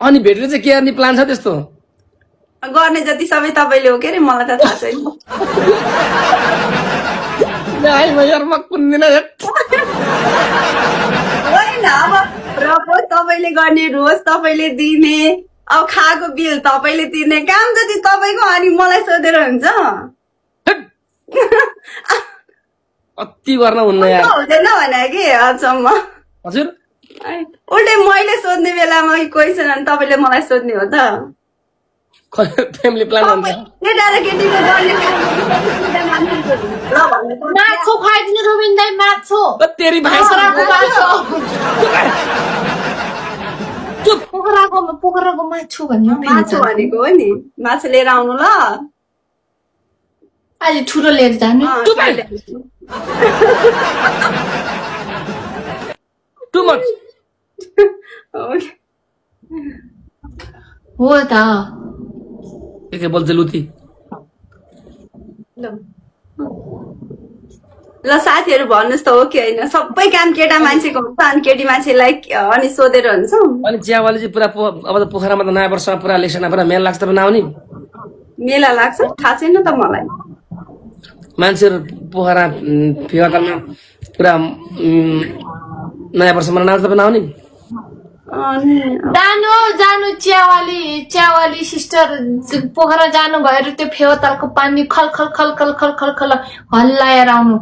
अनि भेटेर चाहिँ के गर्ने प्लान छ त्यस्तो गर्ने जति सबै तपाईले हो के रे मलाई त थाहा छैन यार म कुन दिन होइन अब प्रपोज तपाईले गर्ने रोज तपाईले दिने अब खाएको बिल तपाईले तिर्ने काम जति तपाईको अनि मलाई सोधेर हुन्छ अति गर्न हुन्न यार हुँदैन भने कि अचम्म हजुर उल्टै मैले सोध्ने बेलामा क्वेसन अनि तपाईले मलाई सोध्ने हो त फ्यामिली प्लान हुन्छ केटा र केटीले गर्ने माछो खाइदिनु रुबिन दाइ माछो तेरी भाइ पोखराको माछो भन्नु माछो भनेको हो नि माछो लिएर आउनु ल आज ठुलो लिएर जानु टु मच हो त के बोल्छ लुती ल साथीहरु भन्नुस् त हो कि हैन सबै काम केटा मान्छेको हुन्छ अनि केटी मान्छेलाई अनि सोधेर हुन्छ अनि चियावाली चाहिँ पुरा अब त पोखरामा त नयाँ वर्षमा पुरा इलेक्सन पुरा मेला लाग्छ त नआउने मेला लाग्छ थाहा छैन त मलाई मान्छेहरु पोखरा फेवातालमा पुरा नयाँ वर्षमा नाच्छ त नआउने जानु चियावाली सिस्टर पोखरा जानु भएर त्यो फेवातालको पानी खल खल खल खल खल खल खल हल्लाएर आउनु